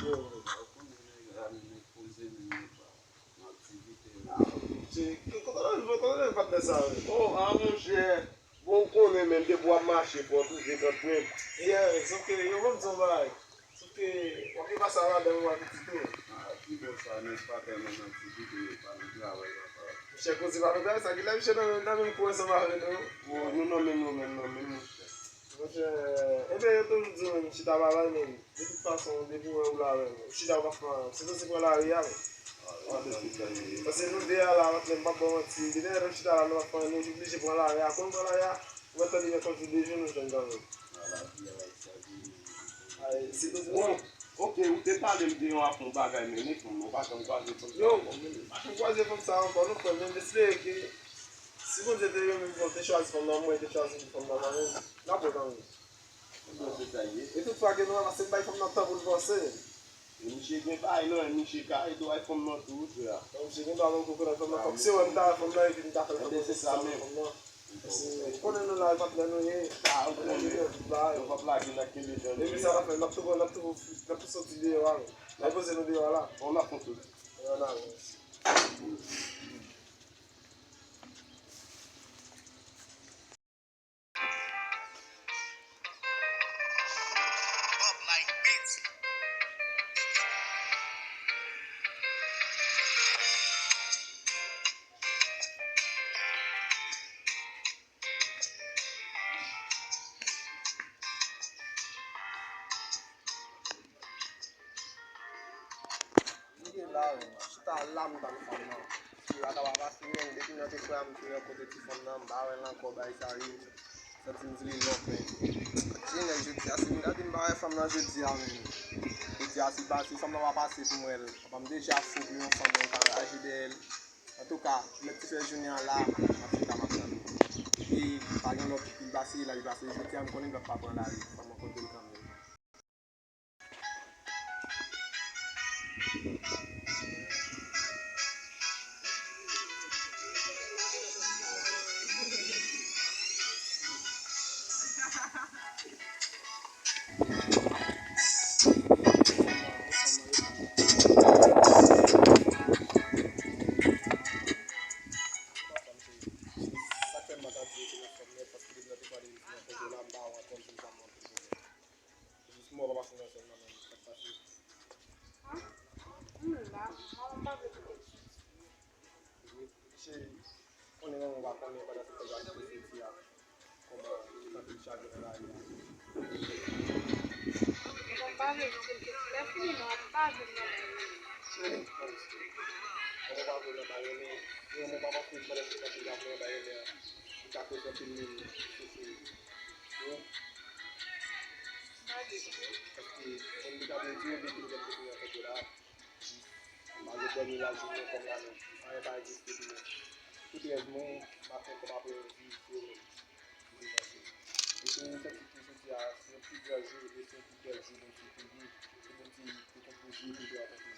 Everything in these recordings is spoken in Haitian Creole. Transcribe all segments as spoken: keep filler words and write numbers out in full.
Yo, ou konnen nèg la, nèg poze, nèg pa nan aktivite, men. Che, kote w rive, kote w rive, patnè sa, wi? Oh, ah, monchè. Bon, ou konnen menm, depi w ap mache, fò w toujou gen kanntwèl. Yeah, sòf ke, yo, ban m di w yon bagay. Sòf ke, w ap gen pase a madanm ou a pitit ou. Ah, ki bò sa, nèg pa tèlman nan aktivite, yo pa nan travay, papa. Monchè, koze pa nan travay, sa ki la, monchè, nan menm, nan menm kou ansanm avè nou. Oh, nou nan menm, nou menm, nan menm, monchè. Monchè, ebyen, yo toujou di menm, chita pa bay, men, de tout fason, depi w wè ou la, men, ou chita, ou pa fè anyen. Se tankou pran lari a, men. Paske nou de a la, patnè, m p ap ba w manti. Depi lè nou chita la, nou pa fè anyen, nou oblije pran lari a. Kon nou pran lari a, ou mèt tande men konjou de jou nou jwenn kanmenm. Ay, se tout bon. Ok, ou te pale m de yon afè yon bagay, men, men, ou pa janm kwaze fanm sa ankò. Yo, m pa janm kwaze fanm sa ankò, non, frè m, men m espere ke si Bondye te renmen m, te chwazi fanm nan, mwen te chwazi fanm nan, kanmenm, n ap wè kanmenm. Bon, se sa l ye. E tout fwa ke nou avanse, m bay fanm nan tan pou l panse. E misye gen bagay, non, e misye ka ede w ak fanm nan tou, frè. Donk, misye gen dwa ban m kokorat fanm nan, kòm se wè m ta wè fanm nan, epi m ta fè l pran pwopozisyon fanm nan. Paske, konnen nou la, e patnè nou ye. Ah, ou konnen. Yo p ap lage n ak kenbe jan nou ye. Epi sa n ap fè, n ap tou, n ap tou, n ap tou soti deyò a, men. N ap poze nou deyò a la. Bon, n ap fè tout. Yo, n ale. Li te la, wi. Chita la, m tann fanm nan. Li pa ka pa pase, men depi nan te kwè a, m te rankontre ti fanm nan, m pa wè l ankò, bagay sa rive. Santi m di li non, men. Jodi a, jodi a, si m gade m pa wè fanm nan jodi a, men. Jodi a, si pa, si fanm nan pa pase pou m wè l, papa m deja fou pou yon fanm, mwen pa raje dèyè l. Antouka, mèt ti fè jounen an la, m ap chita, m ap tann li. Epi, pa gen lòt ki pase la, li pase jodi a, m konnen m p ap pa pran lari, fò m rankontre l kanmenm. Sa k fè m pa ta di yo se yon fanm nèt, paske depi lè te pale li nan foto la, m pa wè ankò m fin fanm nan. Jis mò pa pase nan zòn nan menm, sa k pase? Ah, m la, manman m pa vle kite m soti. Wi, misye konnen manman w pa konnen pandan se tan y ap kite soti a. Kòman li t anpil chak jou nan lari a. Manman m pa vle kite m soti. Lè fini non, m pa vle m nan lari. Manman w pa vle w nan lari, men manman w pa panse pandan se tan ke l ap nan lari a, li ka koze anpil moun sou sou li. Wi. Paske moun li ta vle di yo, depi l vin kote nan foto la. M pa gen dòmi lajounen kòm lamen. Anyen pa egziste pou mwen. Tout rèv mwen, maten kòm aprè midi, se yo menm. Li vanje. E se yon sètitid jodi a, se yon pi gran jou, e se yon pi bèl jou Bondye te ye, ke Bondye te konpoze pou yo akonpli.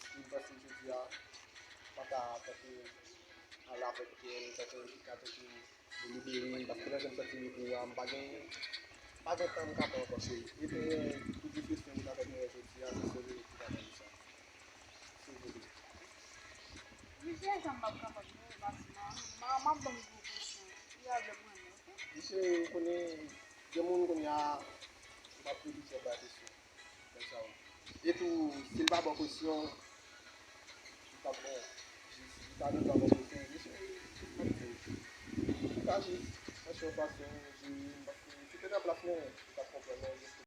Jis m panse jodi a, pa ta tankou an lapè, tankou an jika, tankou nou libere, paske lè m santi mikwo a, m pa gen, pa gen tan m ka pran ankò, cheri. E pou, pou diskisyon nou ta fè jodi a, se sèl ou ki ta fè sa. Silvouplè. Mesye, sa m p ap kapab non, paske m, m, m ap ban m gwo presyon. Li avè mwen, men, oke? Mesye, ou konnen, gen moun kounye a, m p ap pwodui sa ba kesyon. Konsa, wi. E tou, si l pa ba w presyon, li p ap bon. Jis, li pa gen dwa ba w presyon, mesye, m ap di w. Ou ka jis chèche yon fason jere l, paske si te nan plas mwen, li t ap konprann mwen, jis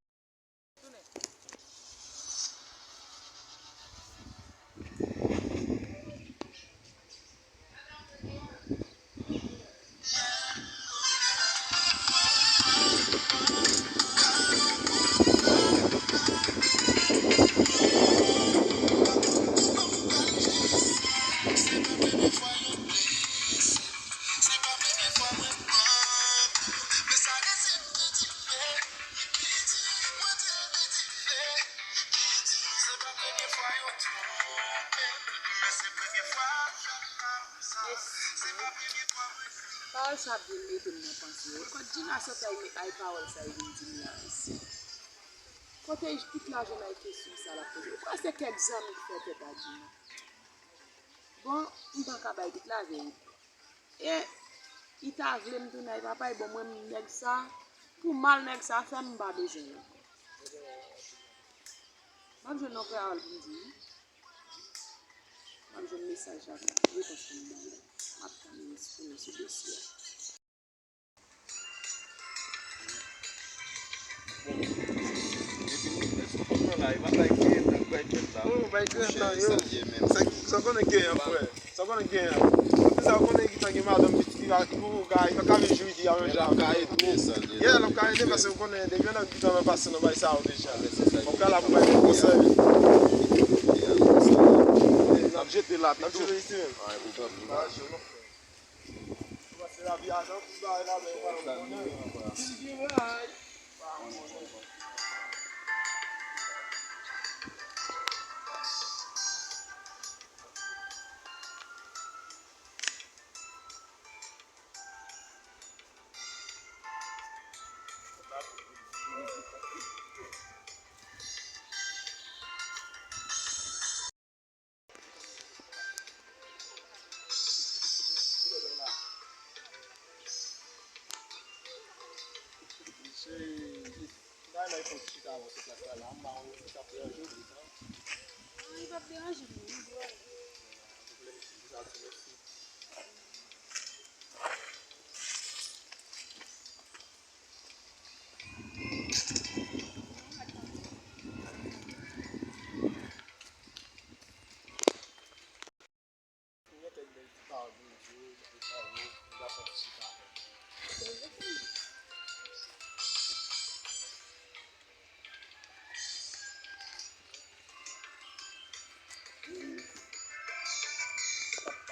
Pawòl sa byen mete m nan panse. Ou konn Gina Santay, men ay pawòl sa yo vin di m la, mesye. Kote tout lajan Mike sou sa l ap poze? Ou kwè se kèk zanmi k fè tèt a Jimmy? Bon, m pa ka bay tout lajan. E li ta vle m tounen ak papa, e bon, mwen menm nèg sa, pou mal nèg sa fè m, m pa bezwen l ankò. M ap jwenn yon pawòl pou m di wi. M ap jwenn mesaj la, repons pou m ba l. M ap tann li pou nou sou dosye a. Epi nou fè sou kont nan la, e pa bay griyen nan, bay griyen nan. Oh, bay griyen nan, yo. Sa, sa konnen griyen an, frè. Sa konnen griyen an. Anplis sa, ou konnen ki tan gen madanm pitit, ki pa, ki poko ka, ki pa ka vin jou di a menm jan. Yè, l ap ka ede, paske ou konnen, depi yon nèg ki nan pase nan bay sa yo deja. Fòk la pou bay konsèy. N ap jete la pito. N ap jete isi menm. Ou pa se lavi ajan pou bay la, men ou pa nan konnen.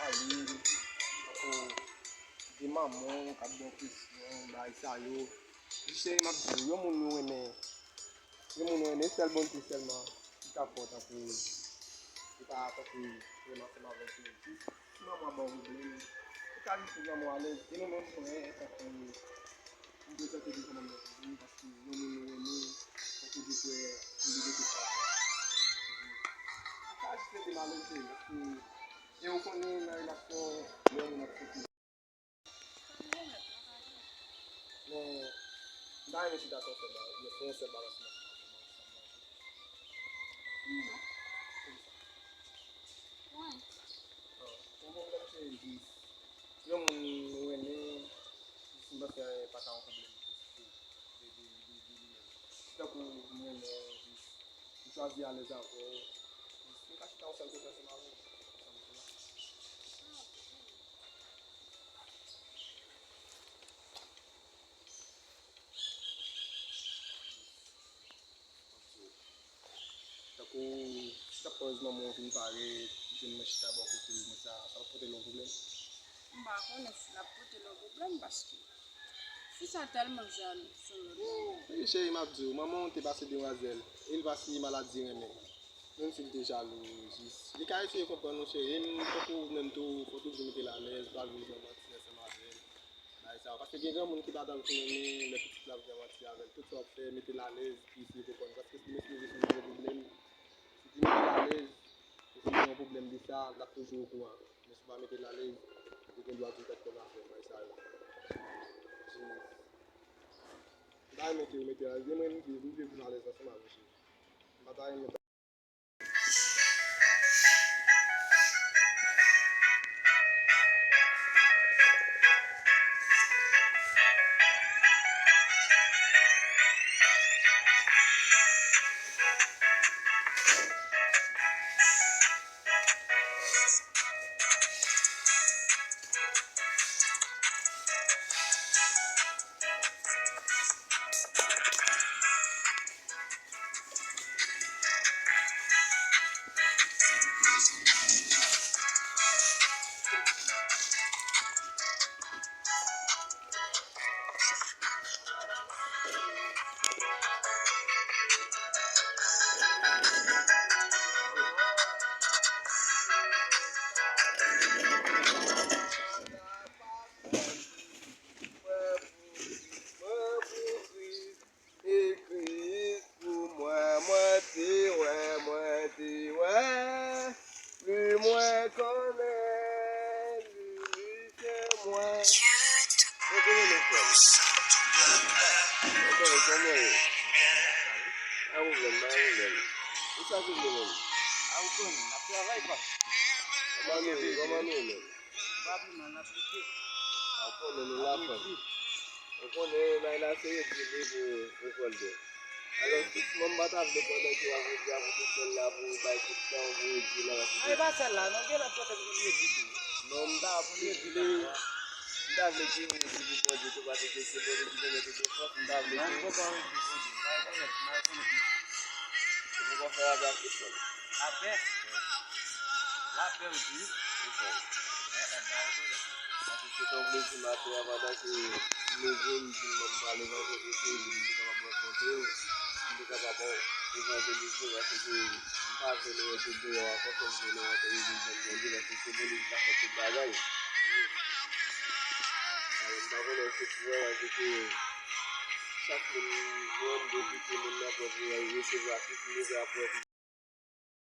Pale, tankou de manman w k ap ba w presyon, bagay sa yo. Jis se, m ap di w, yon moun nou renmen, yon moun nou renmen, sèl Bondye sèlman ki ka fè w tankou, ki pa tankou vrèman ansanm avè w, se jis si manman w ba w pwoblèm, ou ka jis fè manman w alèz, e nou menm frè, tankou, m prezante devan manman w toujou, paske yon moun nou renmen, fòk ou gen frè, ou gen tout sa. Ou ka jis rete malèz, paske, e ou konnen nan relasyon, lè yon moun ap soti. Men, m ta renmen si w ta fè yon sèl bagay, yon sèl bagay sou mwen. Yon pwoblèm se jis, yon moun ou renmen, jis m panse pa ta yon pwoblèm pou, pou, de, de, de, de li menm. Si tankou m renmen w, jis m chwazi alèz avè w, jis m ka chita yon sèl kote ansanm avè w. Tankou, si t ap pran manman w vin pale, jwenn mwen chita bò kote l, men sa, sa p ap pote l yon pwoblèm? M pa konnen si l ap pote l yon pwoblèm, paske fi sa tèlman zèl sou lòt moun. Wi, cheri, m ap di w, manman w te pase demwazèl, e l pa siye maladi renmen. Menm si l te jalou, jis, li ka eseye konprann ou, cheri, e m, tankou ou menm tou, fò w toujou mete l alèz, pa vin nan manti ansanm avè l. Bagay sa yo. Paske gen granmoun ki pa t ap fin renmen lè pitit la ap gen manti avè l. Tout sa w ap fè, mete l alèz, pou eseye konprann. Paske si mesye vin sou nivo pwoblèm, si ti mesye alèz, e si gen yon pwoblèm de sa, l ap toujou okouran. Men si w pa mete l alèz, li gen dwa di w kèk kòm afè, bagay sa yo. Jis, m ta renmen ke w mete l alèz. E mwen, m vle, m vle pou l alèz ansanm avè w, cheri. M pa ta renmen Ou sa ki vle menm? A ou konnen, n ap travay, pa. Kòman nou ye? Kòman nou ye menm? Pa pi mal, n ap lite. A ou konnen nou la, frè m. Ou konnen, bay la se redi li pou rekòlte. Alò, si mwen m pa ta vle pandan ke w ap redi a pou se sèl la pou w bay tout tan w pou redi la, paske. Non, e pa sèl la, non, gen lòt kote pou redi tou. Non, m ta vle, m ta vle ke w redi pou Bondye tou, paske se Bondye ki pèmèt ou gen fòs, m ta vle ke. Non, m poko redi pou Bondye, m pa rekonèt, m pa rekonèt misye. Ou poko fè lapè ak Kris menm? Lapè? Lapè, ou di? Wi, frè m. Eh, eh, m pa rekonèt. Paske se te yon plezi maten an, pandan ke m leve, m di m, m prale rankontre Jezi, m te kapab rankontre l, m te kapab evanjelize, paske m pa vle nou rete deyò ankò, fò m vle nou antre legliz Bondye, paske se Bondye ki ka fè tout bagay. Alò, m pa konnen si w wè, paske chak moun jwenn, depi ke moun nan pran pou l resevwa Kris, li vle ap wè